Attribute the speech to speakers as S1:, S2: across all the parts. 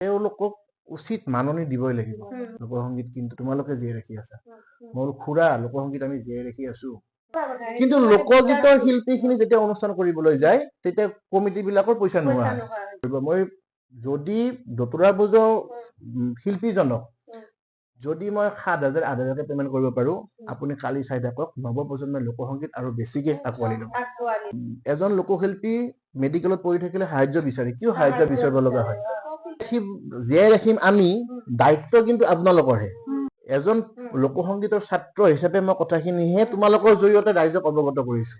S1: তেওঁলোকক উচিত মাননি দিবই লাগিব। লোকসংগীত কিন্তু তোমালোকে জীয়াই ৰাখি আছা। মই বোলো খুৰা, লোকসংগীত আমি জীয়াই ৰাখি আছো। কিন্তু লোকগীতৰ শিল্পীখিনি যেতিয়া অনুষ্ঠান কৰিবলৈ যায়, তেতিয়া কমিটি বিলাকৰ পইচা নোহোৱা হয়। মই যদি দতোৰা বজোৱা শিল্পীজনক যদি মই 7,000 8,000কে পেমেণ্ট কৰিব পাৰো, আপুনি কালি চাই থাকক, নৱপ্ৰজন্মই লোকসংগীত আৰু বেছিকে আঁকোৱালি ল'ব। এজন লোকশিল্পী মেডিকেলত পঢ়ি থাকিলে সাহায্য বিচাৰে। কিয় সাহায্য বিচাৰিব লগা হয়? জীয়াই ৰাখিম আমি, দায়িত্ব কিন্তু আপোনালোকৰহে। এজন লোকসংগীতৰ ছাত্ৰ হিচাপে মই কথাখিনিহে তোমালোকৰ জৰিয়তে ৰাইজক অৱগত কৰিছো।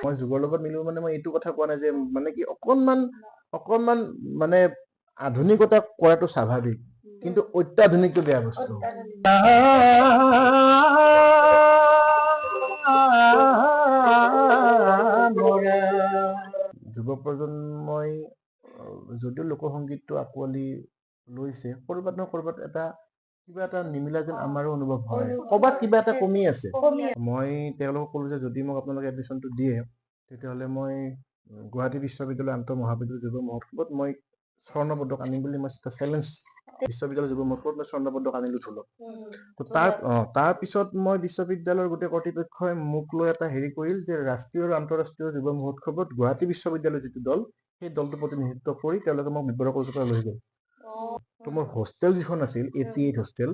S1: মই যুগৰ লগত মিলিব মানে মই এইটো কথা কোৱা নাই যে মানে কি অকনমান অকনমান মানে আধুনিকতা কৰাটো স্বাভাৱিক, কিন্তু অত্যাধুনিকটো বেয়া বস্তু। যুৱ প্ৰজন্মই যদিও লোকসংগীতটো আঁকোৱালি লৈছে, কৰবাত নহয় কৰবাত এটা কিবা এটা নিমিলা যেন আমাৰো অনুভৱ হয়, কৰবাত কিবা এটা কমি আছে। মই তেওঁলোকক ক'লো যে যদি মোক আপোনালোকে এডমিশ্যনটো দিয়ে, তেতিয়াহ'লে মই গুৱাহাটী বিশ্ববিদ্যালয় আন্তঃ মহাবিদ্যালয় যুৱ মহোৎসৱত মই স্বৰ্ণ পদক আনিম বুলি মই এটা চেলেঞ্জ। বিশ্ববিদ্যালয় যুৱ মহোৎসৱত মই স্বৰ্ণ পদক আনিলো ঢোলত। তো তাৰ পিছত মই বিশ্ববিদ্যালয়ৰ গোটেই কৰ্তৃপক্ষই মোক লৈ এটা হেৰি কৰিল যে ৰাষ্ট্ৰীয় আৰু আন্তঃৰাষ্ট্ৰীয় যুৱ মহোৎসৱত গুৱাহাটী বিশ্ববিদ্যালয়ৰ যিটো দল, সেই দলটো প্ৰতিনিধিত্ব কৰি তেওঁলোকে মোক বিবৰা কলেজৰ পৰা লৈ গ'ল। তো মোৰ হোষ্টেল যিখন আছিল, 88 হোষ্টেল,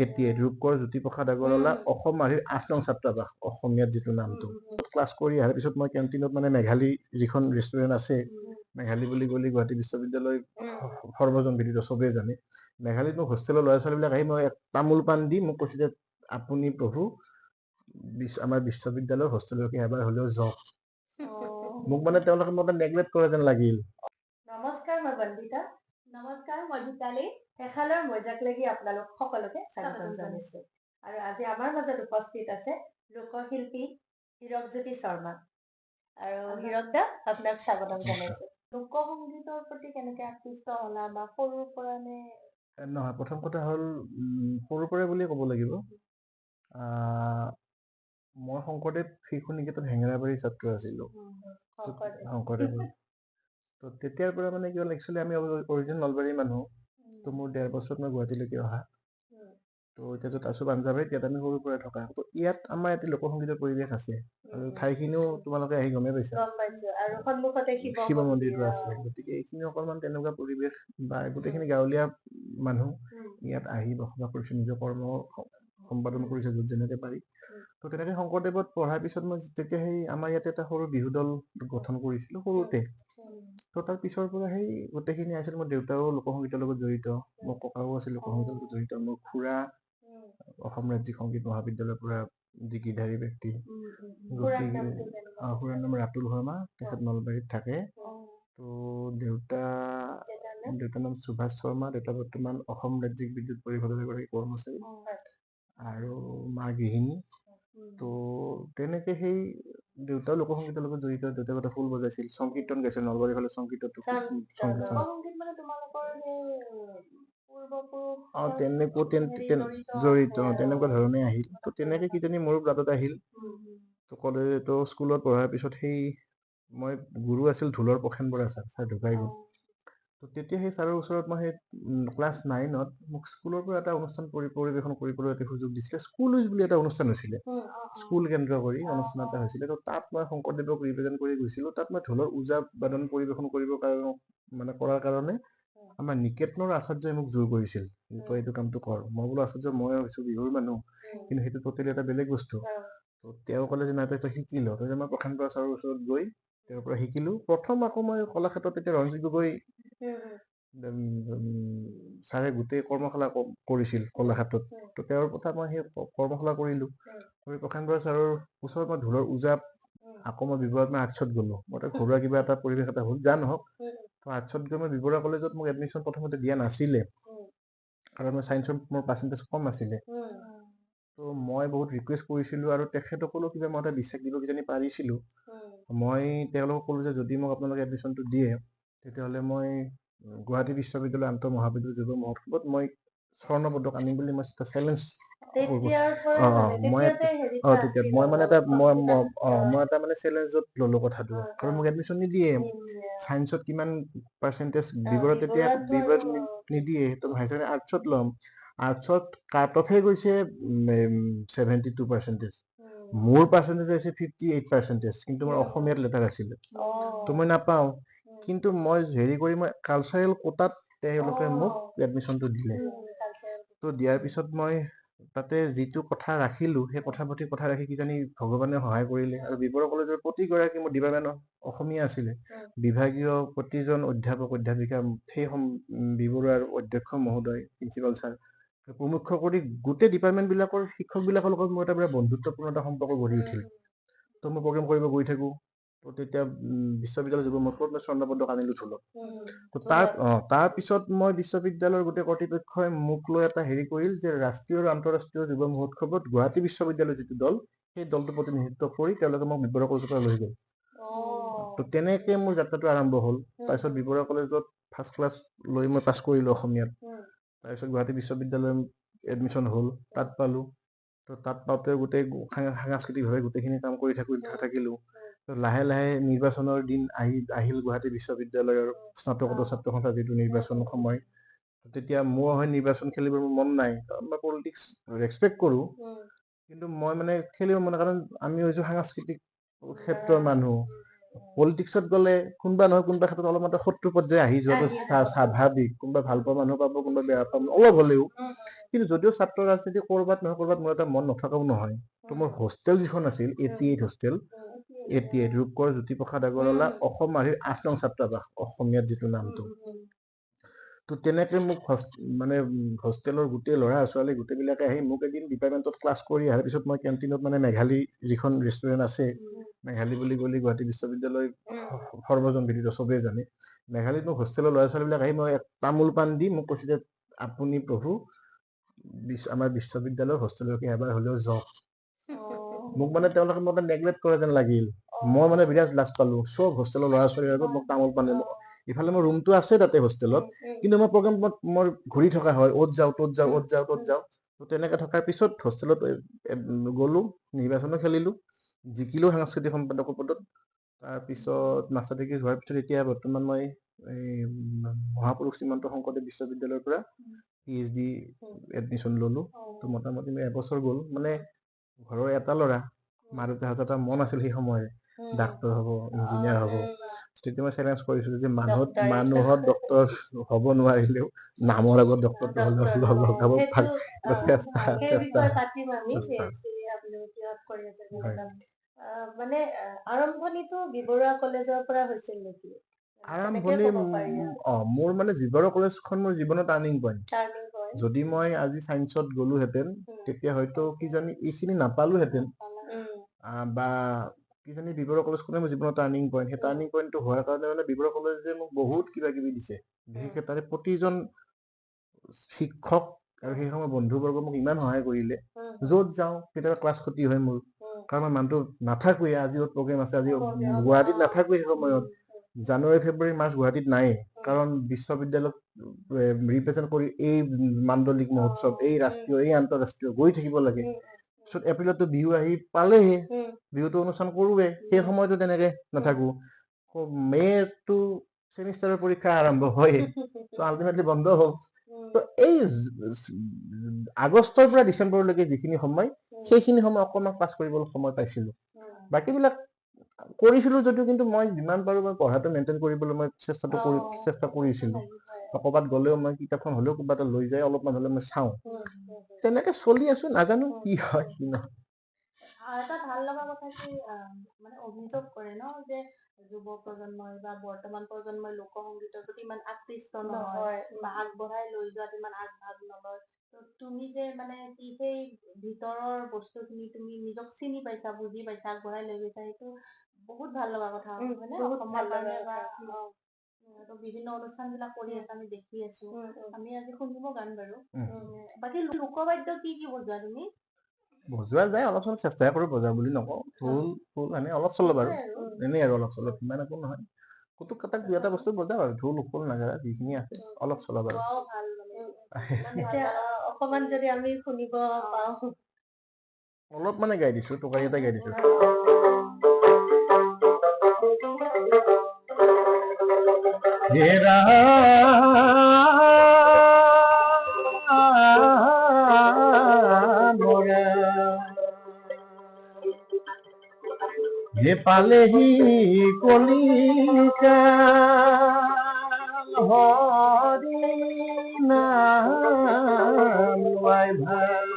S1: 88 ৰূপকৰ জ্যোতিপ্ৰসাদ আগৰৱালা অসম আৰ্হিৰ 8 নং ছাত্ৰাবাস, অসমীয়াত যিটো নামটো। ক্লাছ কৰি অহাৰ পিছত মই কেণ্টিনত, মানে মেঘালী যিখন ৰেষ্টুৰেণ্ট আছে, মেঘালী বুলি ক'লে গুৱাহাটী বিশ্ববিদ্যালয় সৰ্বজন বিদিত, চবেই জানে। মেঘালীত মোক হোষ্টেলৰ ল'ৰা ছোৱালীবিলাক আহি মই তামোল পাণ দি মোক কৈছে যে আপুনি প্ৰভু আমাৰ বিশ্ববিদ্যালয়ৰ হোষ্টেললৈকে এবাৰ হ'লেও যাওক। মোক মানে তেওঁলোকে মোক নেগলেক্ট কৰা যেন লাগিল।
S2: নমস্কাৰ, মই বন্দিতা।
S3: নমস্কাৰ, মই ভিতালী।
S2: শেষালৰ মজাক লাগি আপোনালোক সকলোকে স্বাগতম জনাইছো। আৰু আজি আমাৰ মাজত উপস্থিত আছে লোকশিল্পী হীৰকজ্যোতি শৰ্মা। আৰু হীৰক দা, আপোনাক স্বাগতম জনাইছো।
S3: লোকসংগীতৰ প্ৰতি কেনেকে আকৃষ্ট হলা বা সৰুৰ পৰা নে?
S1: নহয়, প্ৰথম কথা হ'ল সৰুৰ পৰাই বুলিয়ে ক'ব লাগিব। মই শংকৰদেৱ শিশু নিকেতন হেঙেৰাবাৰীৰ ছাত্ৰ আছিলো, শংকৰদেৱ। তো তেতিয়াৰ পৰা মানে কি হ'ল, একচুৱেলি আমি অৰিজিনেল নলবাৰীৰ মানুহ। তো মোৰ 1.5 বছৰত মই গুৱাহাটীলৈকে অহা। তো এতিয়া য'ত আছো পাঞ্জাবাৰীত, ইয়াত আমি সৰুৰ পৰাই থকা। তো ইয়াত আমাৰ ইয়াতে লোকসংগীতৰ পৰিৱেশ আছে আৰু ঠাইখিনিও তোমালোকে আহি গমেই পাইছা। শিৱ মন্দিৰটো আছে। গতিকে এইখিনি অকণমান তেনেকুৱা পৰিৱেশ বা গোটেইখিনি গাঁৱলীয়া মানুহ ইয়াত আহি বসবাস কৰিছে, নিজৰ কৰ্ম সম্পাদন কৰিছে য'ত যেনেকে পাৰি। তো তেনেকে শংকৰদেৱত পঢ়াৰ পিছত মই তেতিয়া সেই আমাৰ ইয়াতে এটা সৰু বিহু দল গঠন কৰিছিলো সৰুতে। তো তাৰ পিছৰ পৰা সেই গোটেইখিনি আছিল। মোৰ দেউতাও লোকসংগীতৰ লগত জড়িত, মোৰ ককাও আছিল লোকসংগীতৰ লগত জড়িত, মোৰ খুৰা অসম ৰাজ্যিক সংগীত মহাবিদ্যালয়ৰ পৰা ডিগ্ৰীধাৰী ব্যক্তি। গতিকে খুৰাৰ নাম ৰাতুল শৰ্মা, তেখেত নলবাৰীত থাকে। তো দেউতাৰ নাম সুভাষ শৰ্মা, দেউতা বৰ্তমান অসম ৰাজ্যিক বিদ্যুৎ পৰিষদৰ এগৰাকী কৰ্মচাৰী আৰু মা গৃহিণী। তো তেনেকে সেই দেউতাও লোকসংগীতৰ লগত জড়িত। দেউতাই এটা ফুল বজাইছিল, সংকীৰ্তন গাইছিল, নলবাৰীৰ ফালে সংকীৰ্তনটো। তেনেকুৱা জড়িত, তেনেকুৱা ধৰণে আহিল। তো তেনেকে কিজানি মোৰো ব্লাডত আহিল। তো কলেজ, তো স্কুলত পঢ়াৰ পিছত সেই মই গুৰু আছিল ঢোলৰ প্ৰসেন বৰা ছাৰ, ছাৰ ঢুকাই গ'ল। তো তেতিয়া সেই ছাৰৰ ওচৰত মই সেই ক্লাছ 9ত মোক স্কুলৰ পৰা এটা অনুষ্ঠান পৰিৱেশন কৰিবলৈ এটা সুযোগ দিছিলে। স্কুল উইজ বুলি এটা অনুষ্ঠান হৈছিলে, স্কুল কেন্দ্ৰ কৰি অনুষ্ঠান এটা হৈছিলে। তো তাত মই শংকৰদেৱক ৰিপ্ৰেজেণ্ট কৰি গৈছিলো। তাত মই ঢোলৰ ওজা বাদন পৰিৱেশন কৰিবৰ কাৰণে মানে কৰাৰ কাৰণে আমাৰ নিকেতনৰ আচাৰ্যই মোক জোৰ কৰিছিল, তই এইটো কামটো কৰ। মই বোলো আচাৰ্য, মই হৈছো বিহুৰ মানুহ, কিন্তু সেইটো ট'টেলি এটা বেলেগ বস্তু। তো তেওঁ ক'লে যে নাই, তই শিকি ল। তই মই প্ৰশান্ত বৰা ছাৰৰ ওচৰত গৈ তেওঁৰ পৰা শিকিলো। প্ৰথম আকৌ মই কলাক্ষেত্ৰত তেতিয়া ৰঞ্জিত গগৈ ছাৰে গোটেই কৰ্মশালা কৰিছিল কলাক্ষেত্ৰত। তো তেওঁৰ কথা মই সেই কৰ্মশালা কৰিলো। কৰি প্ৰশান্ত বৰা ছাৰৰ ওচৰত মই ঢোলৰ ওজা, আকৌ মই বিবৰাত মই আৰ্টছত গ'লো। মই এটা ঘৰুৱা কিবা এটা পৰিৱেশ এটা হ'ল, যা নহওক। তো আৰ্টছত গৈ মই বিবৰা কলেজত মোক এডমিশ্যন প্ৰথমতে দিয়া নাছিলে, কাৰণ মই চায়েন্সৰ মোৰ পাৰ্চেণ্টেজ কম আছিলে। তো মই বহুত ৰিকুৱেষ্ট কৰিছিলোঁ আৰু তেখেতসকলেও কিবা মই এটা বিশ্বাস দিব কিজানি পাৰিছিলোঁ। মই তেওঁলোকক ক'লো যে যদি মোক আপোনালোকে এডমিশ্যনটো দিয়ে, তেতিয়াহ'লে মই গুৱাহাটী বিশ্ববিদ্যালয় আন্তঃ মহাবিদ্যালয় যুৱ মহোৎসৱত মই স্বৰ্ণ পদক আনিম বুলি মই এটা চেলেঞ্জ। মই মানে এটা মই এটা মানে চেলেঞ্জত ললো কথাটো, কাৰণ মোক এডমিশ্যন নিদিয়ে। চায়েন্সত কিমান পাৰ্চেণ্টেজ বিবৰত তেতিয়া বিবৰত নিদিয়ে, তো হায়াৰ ছেকেণ্ডেৰী আৰ্টছত ল'ম। আৰ্টছত কাট অফহে গৈছে 72%, মোৰ পাৰ্চেণ্টেজ হৈছে 58%, কিন্তু মোৰ অসমীয়াত লেটাৰ আছিলে, তো মই নাপাওঁ। কিন্তু মই হেৰি কৰি মই কালচাৰেল কোটাত তেওঁলোকে মোক এডমিশ্যনটো দিলে। তো দিয়াৰ পিছত মই তাতে যিটো কথা ৰাখিলোঁ, সেই কথা প্ৰতি কথা ৰাখি কিজানি ভগৱানে সহায় কৰিলে। আৰু বি বৰুৱা কলেজৰ প্ৰতিগৰাকী, মোৰ ডিপাৰ্টমেণ্ট অসমীয়া আছিলে, বিভাগীয় প্ৰতিজন অধ্যাপক অধ্যাপিকা, সেই বি বৰুৱাৰ অধ্যক্ষ মহোদয়, প্ৰিন্সিপাল ছাৰ প্ৰমুখ্য কৰি গোটেই ডিপাৰ্টমেণ্টবিলাকৰ শিক্ষকবিলাকৰ লগত মোৰ এটা বিৰাট বন্ধুত্বপূৰ্ণ এটা সম্পৰ্ক গঢ়ি উঠিল। তো মই প্ৰগ্ৰেম কৰিব গৈ থাকোঁ। তো তেতিয়া বিশ্ববিদ্যালয় যুৱ মহোৎসৱত মই স্বৰ্ণ পদক আনিলোঁ ঢোলত। তো তাৰপিছত মই বিশ্ববিদ্যালয়ৰ গোটেই কৰ্তৃপক্ষই মোক লৈ এটা হেৰি কৰিল যে ৰাষ্ট্ৰীয় আৰু আন্তঃৰাষ্ট্ৰীয় যুৱ মহোৎসৱত গুৱাহাটী বিশ্ববিদ্যালয়ৰ যিটো দল, সেই দলটো প্ৰতিনিধিত্ব কৰি তেওঁলোকে মোক বি বৰুৱা কলেজৰ পৰা লৈ গ'ল। তো তেনেকে মোৰ যাত্ৰাটো আৰম্ভ হ'ল। তাৰপিছত বি বৰুৱা কলেজত ফাৰ্ষ্ট ক্লাছ লৈ মই পাছ কৰিলোঁ অসমীয়াত। তাৰপিছত গুৱাহাটী বিশ্ববিদ্যালয়ত এডমিশ্যন হ'ল, তাত পালোঁ। তো তাত পাওঁতে গোটেই সাংস্কৃতিকভাৱে গোটেইখিনি কাম কৰি থাকিলোঁ। লাহে লাহে নিৰ্বাচনৰ দিন আহিল। গুৱাহাটী বিশ্ববিদ্যালয়ৰ স্নাতকোত্তৰ ছাত্ৰ সন্থাৰ যিটো নিৰ্বাচন সময়, তেতিয়া মোৰ হয় নিৰ্বাচন খেলিবৰ মোৰ মন নাই। মই পলিটিক্স ৰেচপেক্ট কৰোঁ, কিন্তু মই মানে খেলিব মন নাই, কাৰণ আমি হৈছোঁ সাংস্কৃতিক ক্ষেত্ৰৰ মানুহ। পলিটিক্সত গ'লে কোনোবা নহয় কোনোবা ক্ষেত্ৰত অলপমান শত্ৰু পৰ্যায় আহি যোৱাটো স্বাভাৱিক। কোনোবা ভাল পোৱা মানুহ পাব, কোনোবা বেয়া পোৱা অলপ হ'লেও। কিন্তু যদিও ছাত্ৰ ৰাজনীতি ক'ৰবাত নহয় ক'ৰবাত মোৰ এটা মন নথকাও নহয়। তো মোৰ হোষ্টেল যিখন আছিল, 88 হোষ্টেল, 88 ৰূপকোঁৱৰ জ্যোতিপ্ৰসাদ আগৰৱালা অসম আৰ্হিৰ 8 নং ছাত্ৰাবাস, অসমীয়াত যিটো নামটো। তো তেনেকে মোক মানে হোষ্টেলৰ গোটেই ল'ৰা ছোৱালী গোটেইবিলাকে আহি মোক এদিন ডিপাৰ্টমেণ্টত ক্লাছ কৰি অহাৰ পিছত মই কেণ্টিনত, মানে মেঘালী যিখন ৰেষ্টুৰেণ্ট আছে, মেঘালী বুলি ক'লে গুৱাহাটী বিশ্ববিদ্যালয় সৰ্বজন বিদিত, চবেই জানে। মেঘালীত মোক হোষ্টেলৰ ল'ৰা ছোৱালীবিলাক আহি মই তামোল পাণ দি মোক কৈছে যে আপুনি প্ৰভু আমাৰ বিশ্ববিদ্যালয়ৰ হোষ্টেললৈকে এবাৰ হ'লেও যাওক। মোক মানে তেওঁলোকে মোক নেগলেক্ট কৰা যেন লাগিল। মই মানে বিৰাট লাজ পালো। চব হোষ্টেলৰ ল'ৰা ছোৱালীৰ আগত মোক তামোল পাণ, ইফালে মোৰ ৰুমটো আছে তাতে হোষ্টেলত, কিন্তু মই প্ৰগ্ৰেমত মই ঘূৰি থকা হয়, অ'ত যাওঁ ত'ত যাওঁ, অ'ত যাওঁ ত'ত যাওঁ। তো তেনেকে থকাৰ পিছত হোষ্টেলত গ'লো, নিৰ্বাচনো খেলিলো, জিকিলো সাংস্কৃতিক সম্পাদকৰ পদত। তাৰপিছত মাষ্টাৰ ডিগ্ৰী হোৱাৰ পিছত এতিয়া বৰ্তমান মই এই মহাপুৰুষ শ্ৰীমন্ত শংকৰদেৱ বিশ্ববিদ্যালয়ৰ পৰা PhD admission ল'লো। তো মোটামুটি মোৰ এবছৰ গ'ল। মানে ঘৰৰ এটা ল'ৰা, মা দেউতাহঁতৰ এটা মন আছিল সেই সময়ত, ডাক্তৰ হ'ব, ইঞ্জিনিয়াৰ হ'ব। তেতিয়া মই চেলেঞ্জ কৰিছিলো যে মানুহত ডক্তৰ হ'ব নোৱাৰিলেও নামৰ আগত ডক্তৰটো হ'লেও লগাব পাৰি। চেষ্টা চেষ্টা।
S2: মানে আৰম্ভণিটো বি বৰুৱা কলেজৰ পৰা হৈছিল নেকি?
S1: আৰম্ভণি মোৰ মানে বি বৰুৱা কলেজখন মোৰ জীৱনৰ টাৰ্ণিং পইণ্ট। যদি মই আজি চায়েন্সত গ'লোহেঁতেন, তেতিয়া হয়তো কিজানি এইখিনি নাপালোহেঁতেন, বা কিজানি বি বৰুৱা কলেজখনে মোৰ জীৱনৰ টাৰ্ণিং পইণ্ট। সেই টাৰ্ণিং পইণ্টটো হোৱাৰ কাৰণে মানে বি বৰুৱা কলেজে মোক বহুত কিবা কিবি দিছে। বিশেষকে তাৰে প্ৰতিজন শিক্ষক আৰু সেই সময়ৰ বন্ধুবৰ্গ মোক ইমান সহায় কৰিলে। য'ত যাওঁ কেতিয়াবা ক্লাছ ক্ষতি হয় মোৰ, কাৰণ মই মানুহটো নাথাকোৱে। আজি য'ত প্ৰগ্ৰেম আছে, আজি গুৱাহাটীত নাথাকোৱে। সেই সময়ত জানুৱাৰী ফেব্ৰুৱাৰী মাৰ্চ গুৱাহাটীত নায়েই, কাৰণ বিশ্ববিদ্যালয়ক ৰিপ্ৰেজেণ্ট কৰি এই মাণ্ডলিক মহোৎসৱ, এই ৰাষ্ট্ৰীয়, এই আন্তঃৰাষ্ট্ৰীয় গৈ থাকিব লাগে। পিছত এপ্ৰিলতো বিহু আহি পালেহে, বিহুটো অনুষ্ঠান কৰোৱে, সেই সময়তো তেনেকে নাথাকো। মে'টো ছেমিষ্টাৰৰ পৰীক্ষা আৰম্ভ হয়ে, তো আল্টিমেটলি বন্ধ হ'ল। তো এই আগষ্টৰ পৰা ডিচেম্বৰলৈকে যিখিনি সময়, সেইখিনি সময় অকণমান ক্লাছ কৰিবলৈ সময় পাইছিলো। বাকীবিলাক কৰিছিলো যদিও, কিন্তু মই যিমান পাৰো মই পঢ়াটো মেইনটেইন কৰিবলৈ মই চেষ্টা কৰিছিলো। ক'ৰবাত গ'লেও মই কিতাপখন হ'লেও কিবা এটা লৈ যাই অলপমান হ'লেও মই চাওঁ। তেনেকে চলি আছো, নাজানো কি হয় কি নহয়।
S3: এটা ভাল লগা কথা কি, মানে অভিযোগ কৰে ন যে যুৱ প্ৰজন্মই বা বৰ্তমান প্ৰজন্মই লোকসংগীতৰ প্ৰতি ইমান আকৃষ্ট নহয় বা আগবঢ়াই লৈ যোৱাত ইমান আগভাগ নলয়। তো তুমি যে মানে কি সেই ভিতৰৰ বস্তুখিনি তুমি নিজক চিনি পাইছা, বুজি পাইছা, আগবঢ়াই লৈ গৈছা, সেইটো বহুত ভাল লগা কথা হয়নে? অসমৰ কাৰণে বা বিভিন্ন অনুষ্ঠান বিলাক কৰি আছা, আমি দেখি আছো। আমি আজি শুনিব গান বাৰু। বাকী লোকবাদ্য কি কি বজোৱা তুমি?
S1: বজোৱা যায় অলপ চলপ, চেষ্টাই কৰো, বজোৱা বুলি নকওঁ। ঢোল ফুল এনে অলপ চলপ আৰু, এনেই আৰু অলপ চলপ, ইমান একো নহয়। কুটুক কাটাক দুই এটা বস্তু বজাওঁ আৰু, ঢোল খোল নাগাৰা যিখিনি আছে অলপ চলপ আৰু।
S2: অকমান যদি আমি শুনিব পাওঁ।
S1: অলপ মানে গাই দিছো, টোকাৰি এটা গাই দিছো। হে পালেহি কলিকাল হৰি নাম লোৱাই ভাল।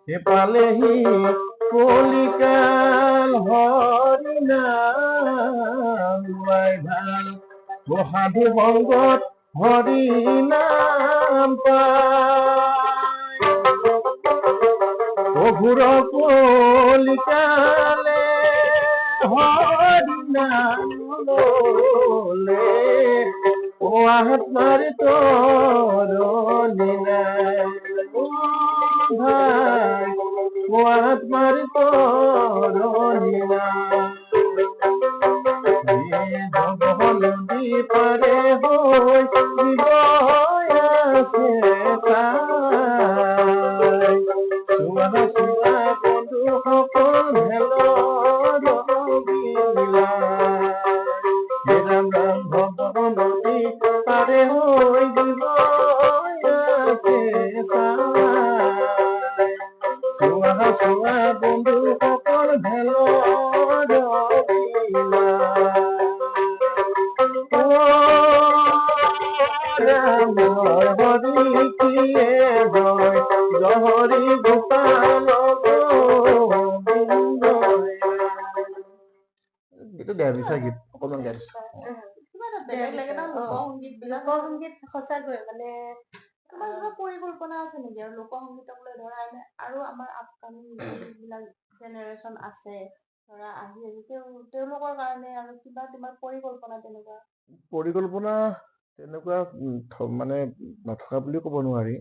S1: হে পালেহি কলিকাল হৰি নাম লোৱাই ভাল। সাধু সংগত হৰি নাম পায়। প্ৰভুৰ কলিকালে হৰি নাম ললে ও আত্মাৰ তৰণি নাই। ও ভাই, ও আত্মাৰ তৰণি নাই। নদী পাৰে হৈ জীৱ আছে চাই। চোৱা চোৱা বন্ধুসকল ভেলৰ হে ৰাম ৰাম ভৱ নদী পাৰে হৈ জীৱ আছে চাই। চোৱা চোৱা বন্ধুসকল ভেলৰ ৰাম হৰি কিয়ে জয় জহৰি গোপাল গোবিন্দ। এইটো দেয়া বিচাৰ গীত অকণমান গাই দিছো।
S3: কিবা এটা বেলেগ লাগে ন লোকসংগীত বিলাক?
S2: লোকসংগীত সঁচাকৈ মানে
S3: তোমাৰ কিবা পৰিকল্পনা আছে নেকি আৰু লোকসংগীতক লৈ, ধৰা আৰু আমাৰ আপকামিং যিবিলাক জেনেৰেশ্যন আছে, ধৰা আহি আছে, তেওঁলোকৰ কাৰণে আৰু কিবা তোমাৰ পৰিকল্পনা তেনেকুৱা?
S1: পৰিকল্পনা তেনেকুৱা মানে নথকা বুলিও ক'ব নোৱাৰি।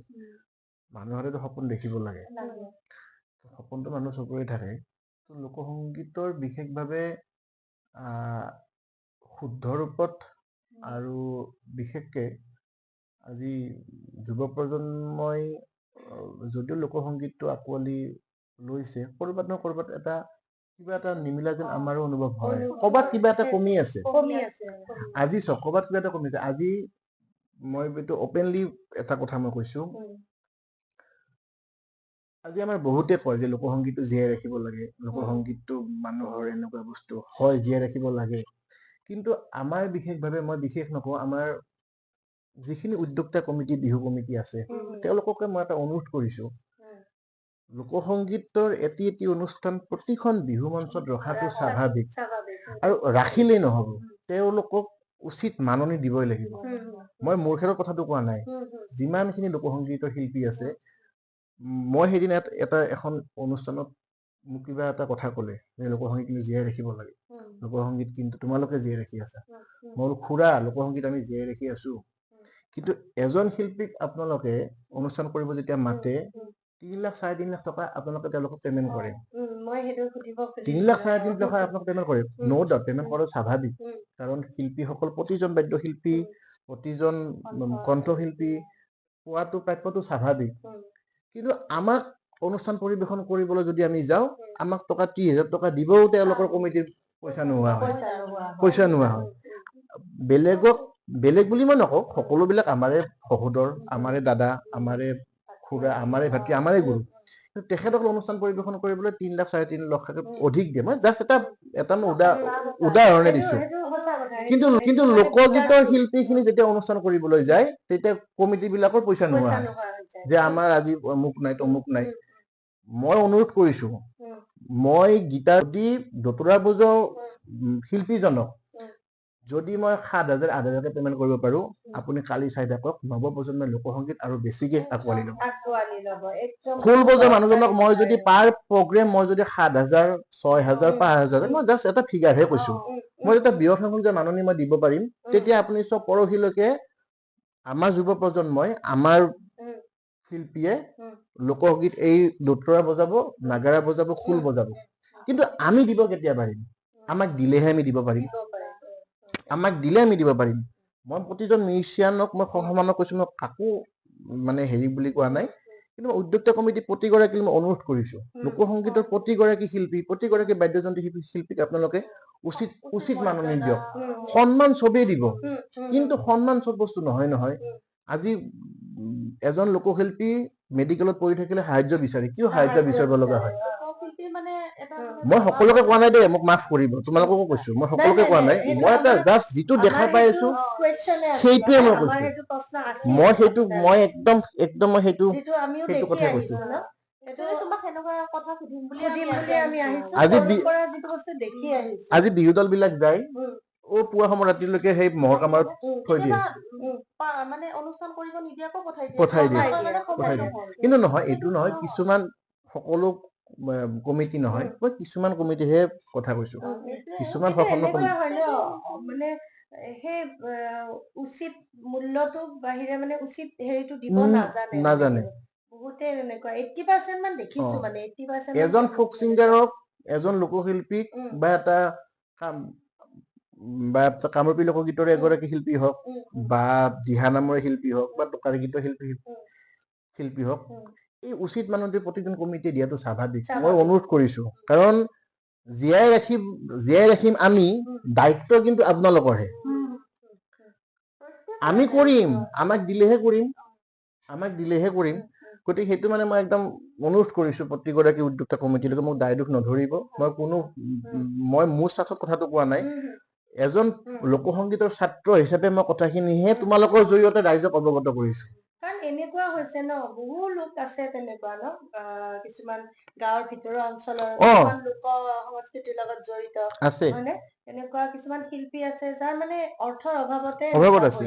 S1: মানুহৰেতো সপোন দেখিব লাগে, সপোনটো মানুহ চবৰে থাকে। লোকসংগীতৰ বিশেষভাৱে শুদ্ধ ৰূপত আৰু বিশেষকে আজি যুৱ প্ৰজন্মই যদিও লোকসংগীতটো আঁকোৱালি লৈছে, ক'ৰবাত নহয় ক'ৰবাত এটা কিবা এটা নিমিলা যেন আমাৰো অনুভৱ হয়। ক'ৰবাত কিবা এটা কমি আছে। আজি চাওক, ক'ৰবাত কিবা এটা কমি আছে। আজি মই এইটো অপেনলি এটা কথা মই কৈছো, আজি আমাৰ বহুতে কয় যে লোকসংগীতটো জীয়াই ৰাখিব লাগে, লোকসংগীতটো মানুহৰ এনেকুৱা বস্তু হয়, জীয়াই ৰাখিব লাগে। কিন্তু আমাৰ বিশেষভাৱে, মই বিশেষ নকওঁ, আমাৰ যিখিনি উদ্যোক্তা কমিটি, বিহু কমিটি আছে, তেওঁলোককে মই এটা অনুৰোধ কৰিছো, লোকসংগীতৰ এটি এটি অনুষ্ঠান প্ৰতিখন বিহু মঞ্চত ৰখাটো স্বাভাৱিক, আৰু ৰাখিলেই নহব, তেওঁলোকক উচিত মাননি দিবই লাগিব। মই মোৰ ক্ষেত্ৰত কথাটো কোৱা নাই, যিমানখিনি লোকসংগীতৰ শিল্পী আছে, মই সেইদিনা এটা এখন অনুষ্ঠানত মোক কিবা এটা কথা ক'লে যে লোকসংগীত কিন্তু জীয়াই ৰাখিব লাগে, লোকসংগীত কিন্তু তোমালোকে জীয়াই ৰাখি আছা। মই বোলো খুৰা, লোকসংগীত আমি জীয়াই ৰাখি আছো, কিন্তু এজন শিল্পীক আপোনালোকে অনুষ্ঠান কৰিব যেতিয়া মাতে, 3 লাখ 3.5 লাখ টকা আপোনালোকে তেওঁলোকক পেমেণ্ট কৰে। 3 লাখ 3.5 টকা আপোনালোকে পেমেণ্ট কৰে, ন' ডাউট পেমেণ্ট কৰাটো স্বাভাৱিক, কাৰণ শিল্পীসকল প্ৰতিজন বাদ্যশিল্পী, প্ৰতিজন কণ্ঠশিল্পী পোৱাটো প্ৰাপ্যটো স্বাভাৱিক। কিন্তু আমাক অনুষ্ঠান পৰিৱেশন কৰিবলৈ যদি আমি যাওঁ, আমাক টকা 30,000 টকা দিবও তেওঁলোকৰ কমিটিৰ পইচা নোহোৱা হয়, পইচা নোহোৱা হয়। বেলেগক বেলেগ বুলি মই নকওঁ, সকলোবিলাক আমাৰে সহোদৰ, আমাৰে দাদা, আমাৰে খুৰা, আমাৰে ভাতৃ, আমাৰে গুৰু। কিন্তু তেখেতসকল অনুষ্ঠান পৰিৱেশন কৰিবলৈ 3 লাখ 3.5 লাখ অধিক দিয়ে। মই জাষ্ট এটা মই উদাহৰণে দিছো। কিন্তু কিন্তু লোকগীতৰ শিল্পীখিনি যেতিয়া অনুষ্ঠান কৰিবলৈ যায়, তেতিয়া কমিটি বিলাকৰ পইচা নোহোৱা হয়, যে আমাৰ আজি অমুক নাই তমুক নাই। মই অনুৰোধ কৰিছো, মই গীটাৰ দি দতৰা বজোৱা শিল্পীজনক যদি মই 7,000 8,000 পেমেণ্ট কৰিব পাৰো, আপুনি কালি চাই থাকক, নৱপ্ৰজন্মই লোকসংগীত আৰু বেছিকে আঁকোৱালি ল'ব। খোল বজোৱা মানুহজনক মই যদি পাৰ প্ৰগ্ৰেম মই যদি 7,000 6,000 5,000, মই জাষ্ট এটা ফিগাৰহে কৈছো, মই যেতিয়া বৃহৎ সংখ্যক যে মাননি মই দিব পাৰিম, তেতিয়া আপুনি চব পৰহিলৈকে আমাৰ যুৱ প্ৰজন্মই, আমাৰ শিল্পীয়ে লোকসংগীত এই দোতৰা বজাব, নাগাৰা বজাব, খোল বজাব। কিন্তু আমি দিব কেতিয়া পাৰিম? আমাক দিলেহে আমি দিব পাৰিম, আমাক দিলে আমি দিব পাৰিম। মই প্ৰতিজন মিউজিচিয়ানক মই সন্মানক কৈছো, মই কাকো মানে হেৰি বুলি কোৱা নাই, কিন্তু মই উদ্যোক্তা কমিটি প্ৰতিগৰাকী মই অনুৰোধ কৰিছো, লোকসংগীতৰ প্ৰতিগৰাকী শিল্পী, প্ৰতিগৰাকী বাদ্যযন্ত্ৰী শিল্পীক আপোনালোকে উচিত উচিত মাননি দিয়ক। সন্মান চবেই দিব, কিন্তু সন্মান চব বস্তু নহয় নহয়। আজি এজন লোকশিল্পী মেডিকেলত পঢ়ি থাকিলে সাহায্য বিচাৰে, কিয় সাহায্য বিচাৰিব লগা হয়?
S3: লোকশিল্পী
S1: মই সকলোকে কোৱা নাই দেই, মোক মাফ কৰিব, তোমালোককো কৈছো, মই সকলোকে কোৱা নাই, মই এটা জাষ্ট যিটো দেখা পাই আছো সেইটোৱে মই কৈছো। মই সেইটো মই একদম একদম মই সেইটো সেইটো কথাই কৈছো। আজি বিহু দল বিলাক যায় পুৱা সময় ৰাতিলৈকে সেই মহৰ কামাৰত থৈ দিয়ে, পঠাই দিয়ে। কিন্তু নহয়, এইটো নহয়, কিছুমান সকলো কমিটি নহয়, মই কিছুমান কমিটিহে কথা কৈছো, কিছুমান
S2: মানে সেই উচিত মূল্যটো বাহিৰে মানে উচিত হেৰিটো দিব নাজানে বহুতে। এনেকুৱা 80% মান দেখিছো, মানে 80%
S1: এজন ফোক ছিংগাৰক, এজন লোকশিল্পীক বা এটা কাম বা কামৰূপী লোকগীতৰে এগৰাকী শিল্পী হওক বা দিহা নামৰে শিল্পী হওক বা টোকাৰী গীতৰ শিল্পী হওক, এই উচিত মানুহটো প্ৰতিজন কমিটিয়ে দিয়াটো স্বাভাৱিক। মই অনুৰোধ কৰিছো, কাৰণ জীয়াই ৰাখিম আমি, দায়িত্ব কিন্তু আপোনালোকৰহে। আমি কৰিম, আমাক দিলেহে কৰিম, আমাক দিলেহে কৰিম। গতিকে সেইটো মানে মই একদম অনুৰোধ কৰিছো প্ৰতিগৰাকী উদ্যোক্তা কমিটিলৈকে, মোক দায় দোষ নধৰিব, মই কোনো মই মোৰ স্বাৰ্থত কথাটো কোৱা নাই, এজন লোকসংগীতৰ ছাত্ৰ হিচাপে মই কথাখিনিহে তোমালোকৰ জৰিয়তে ৰাইজক অৱগত কৰিছো।
S2: কাৰণ এনেকুৱা হৈছে ন, বহু লোক আছে তেনেকুৱা ন, কিছুমান গাঁৱৰ ভিতৰুৱা অঞ্চলৰ কিছুমান লোক সংস্কৃতিৰ লগত জড়িত আছে, হয়নে? তেনেকুৱা কিছুমান শিল্পী আছে যাৰ মানে অৰ্থৰ অভাৱতে
S1: অভাৱত আছে।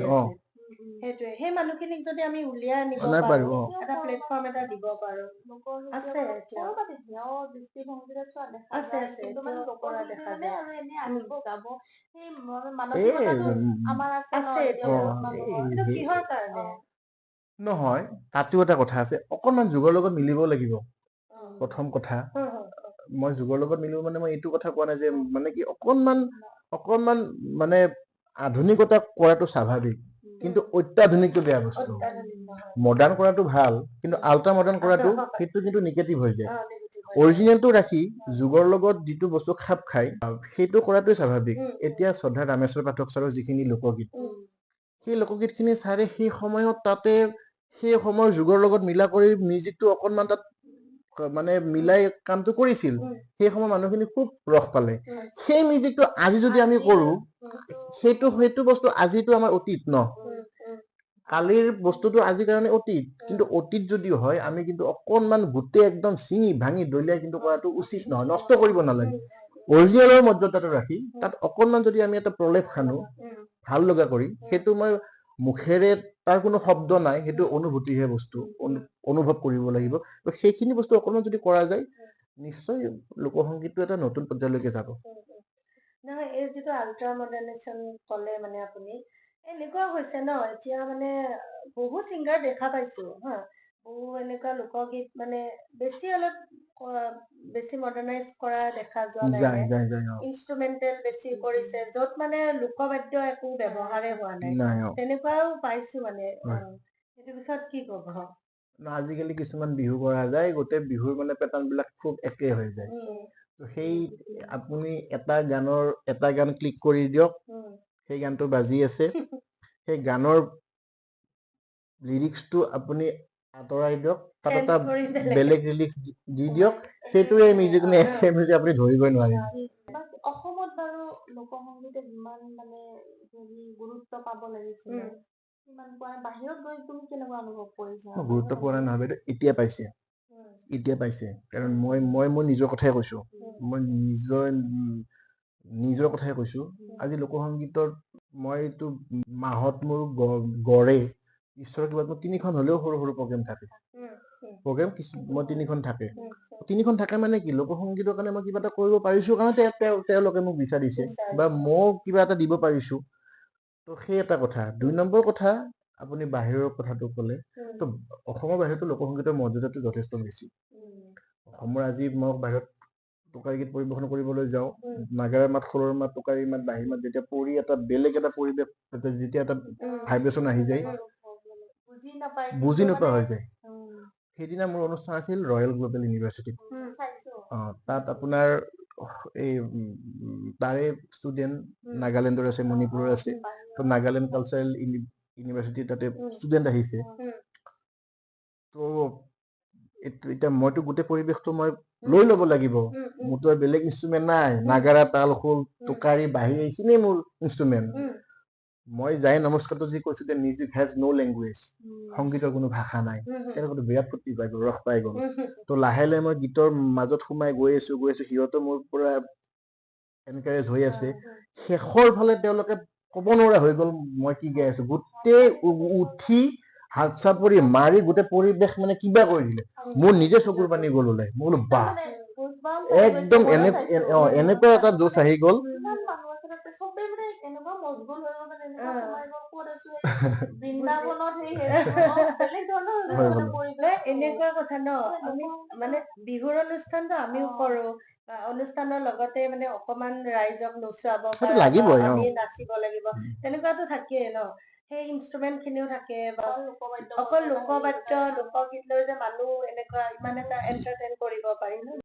S2: সেইটোৱে, সেই মানুহখিনিক যদি আমি উলিয়াই আনিব পাৰো, এটা প্লেটফৰ্ম এটা দিব পাৰো। আছে আছে আছে কিহৰ কাৰণে
S1: নহয়, তাতেও এটা কথা আছে, অকণমান যুগৰ লগত মিলিব লাগিব। প্ৰথম কথা, মই যুগৰ লগত মিলিব মানে মই এইটো কথা কোৱা নাই যে মানে কি অকণমান অকণমান মানে আধুনিকতা কৰাটো স্বাভাৱিক, কিন্তু অত্যাধুনিকটো বেয়া বস্তু। মডাৰ্ণ কৰাটো ভাল, কিন্তু আল্ট্ৰা মডাৰ্ণ কৰাটো সেইটো কিন্তু নিগেটিভ হৈ যায়। অৰিজিনেলটো ৰাখি যুগৰ লগত যিটো বস্তু খাপ খায় সেইটো কৰাটোৱে স্বাভাৱিক। এতিয়া শ্ৰদ্ধা ৰামেশ্বৰ পাঠক ছাৰৰ যিখিনি লোকগীত, সেই লোকগীতখিনি ছাৰে সেই সময়ত তাতে সেই সময়ৰ যুগৰ লগত মিলা কৰি মিউজিকটো অকণমান তাত মানে মিলাই কামটো কৰিছিল, সেই সময়ৰ মানুহখিনি খুব ৰস পালে। সেই মিউজিকটো আজি যদি আমি কৰো, সেইটো সেইটো বস্তু আজিতো আমাৰ অতীত ন, কালিৰ বস্তুটো আজিৰ কাৰণে অতীত, কিন্তু অতীত যদিও হয় আমি কিন্তু অকণমান গোটেই একদম ছিঙি ভাঙি দলিয়াই কিন্তু কৰাটো উচিত নহয়, নষ্ট কৰিব নালাগে। অৰিজিনেলৰ মৰ্যাদাটো ৰাখি তাত অকণমান যদি আমি এটা প্ৰলেপ সানো ভাল লগা কৰি, সেইটো মই মুখেৰে তাৰ কোনো শব্দ নাই, সেইটো অনুভূতিহে বস্তু, অনুভৱ কৰিব লাগিব। সেইখিনি বস্তু অকণমান যদি কৰা যায়, নিশ্চয় লোকসংগীতটো এটা নতুন পৰ্যায়লৈকে যাব।
S2: নহয়, এই যিটো আল্ট্ৰা মডাৰ্ণেশ্যন ক'লে মানে আপুনি, এনেকুৱা হৈছে ন, এতিয়া মানে বহু ছিংগাৰ দেখা পাইছো হা, বহু এনেকুৱা লোকগীত মানে বেছি অলপ বেছি মডাৰ্ণাইজ কৰা দেখা যোৱা নাই, ইনষ্ট্ৰুমেণ্টেল বেছি কৰিছে, য'ত মানে লোকবাদ্য একো ব্যৱহাৰে হোৱা নাই, তেনেকুৱাও পাইছো মানে। সেইটো বিষয়ত কি ক'ব?
S1: আজিকালি কিছুমান বিহু কৰা যায়, গোটেই বিহুৰ মানে পেটাৰ্ণ বিলাক খুব একে হৈ যায়। তো সেই আপুনি এটা গানৰ এটা গান ক্লিক কৰি দিয়ক, সেই গানটো বাজি আছে, সেই গানৰ লিৰিক্সটো আপুনি আঁতৰাই দিয়ক, তাত এটা বেলেগ লিৰিক্স দি দিয়ক, সেইটোৱে মিউজিক নে একে মিউজিক আপুনি ধৰিবই নোৱাৰিব।
S3: অসমত বাৰু লোকসংগীতে যিমান মানে গুৰুত্ব পাব লাগিছিলে সিমান পোৱা, বাহিৰত গৈ তুমি কেনেকুৱা অনুভৱ কৰিছা?
S1: গুৰুত্ব পোৱা নাই নহয় বাইদেউ, এতিয়া পাইছে, এতিয়া পাইছে। কাৰণ মই মই মোৰ নিজৰ কথাই কৈছো, মই নিজৰ কথাই কৈছো। আজি লোকসংগীতৰ মইতো মাহত মোৰ গড়ে ঈশ্বৰৰ কিবা মোৰ 3খন হলেও সৰু সৰু প্ৰগ্ৰেম থাকে, প্ৰগ্ৰেম কিছু মই 3খন থাকে, 3খন থাকে মানে কি লোকসংগীতৰ কাৰণে মই কিবা এটা কৰিব পাৰিছো কাৰণে তেওঁলোকে মোক বিচাৰিছে বা ময়ো কিবা এটা দিব পাৰিছো। তো সেই এটা কথা। 2 নম্বৰ কথা, আপুনি বাহিৰৰ কথাটো ক'লে, তো অসমৰ বাহিৰতো লোকসংগীতৰ মৰ্যাদাটো যথেষ্ট বেছি। অসমৰ আজি মই বাহিৰত টোকাৰী গীত পৰিৱেশন কৰিবলৈ যাওঁ, নাগাৰা মাত, খোলৰ মাত, টোকাৰী মাত, বাঁহীৰ মাত যেতিয়া পৰি এটা বেলেগ এটা পৰিৱেশ, যেতিয়া এটা ভাইব্ৰেশ্যন আহি যায়, বুজি নোপোৱা হৈ যায়। সেইদিনা মোৰ অনুষ্ঠান আছিল ৰয়েল গ্ল'বেল ইউনিভাৰ্চিটিত। তাত আপোনাৰ এই তাৰে ষ্টুডেণ্ট নাগালেণ্ডৰ আছে, মণিপুৰৰ আছে, তো নাগালেণ্ড কালচাৰেল ইউনিভাৰ্চিটিৰ তাতে ষ্টুডেণ্ট আহিছে। তো এতিয়া মইতো গোটেই পৰিৱেশটো মই লৈ ল'ব লাগিব। মোৰতো আৰু বেলেগ ইনষ্ট্ৰুমেণ্ট নাই, নাগাৰা, তাল, খোল, টোকাৰি, বাঁহী, এইখিনিয়ে মোৰ ইনষ্ট্ৰুমেণ্ট। মই যাই নমস্কাৰটো যি কৈছো যে music has no language, সংগীতৰ কোনো ভাষা নাই, তেওঁলোকেতো বিৰাট ফূৰ্তি পাই গ'ল, ৰস পাই গ'ল। তো লাহে লাহে মই গীতৰ মাজত সোমাই গৈ আছো, গৈ আছো, সিহঁতে মোৰ পৰা এনকাৰেজ হৈ আছে। শেষৰ ফালে তেওঁলোকে ক'ব নোৱাৰা হৈ গ'ল মই কি গাই আছো। গোটেই উঠি হাত চাপৰি মাৰি গোটেই পৰিৱেশ মানে কিবা কৰি দিলে। মোৰ নিজে চকুৰ পানী গ'ল ওলাই। মই বোলো বাহ,
S3: মানে goosebumps আহি গৈছে,
S1: একদম
S3: ময়ো
S1: এনে
S3: চাইছো।
S1: এনেকুৱা এটা জোচ আহি গ'ল।
S3: ইমান মানুহ আছে তাতে, চবেই মানে এনেকুৱা মচগুল হৈ গ'ল, মানে এনেকুৱা সোমাই গ'ল, ক'ত আছো এই বৃন্দাবনত, সেই বেলেগ ধৰণৰ হৈ গৈছে
S1: হৈ
S3: মানে
S1: গ'ল।
S3: পৰিৱেশটো।
S2: এনেকুৱা কথা ন, আমি মানে বিহুৰ অনুষ্ঠানটো আমিও কৰো, বা অনুষ্ঠানৰ লগতে মানে অকমান ৰাইজক নচুৱাব
S1: সেইটো
S2: পাৰা বা
S1: লাগিবই, অ।
S2: আমি নাচিব লাগিব, তেনেকুৱাতো থাকেই ন। সেই ইনষ্ট্ৰুমেন্ট খিনিও থাকে, বা
S3: অকল লোকবাদ্য
S2: অকল
S3: বজাই
S2: লোকবাদ্য
S3: বা
S2: লোকগীত লৈ যে মানুহ এনেকুৱা ইমান এটা এন্টাৰটেইন কৰিব পাৰি ন।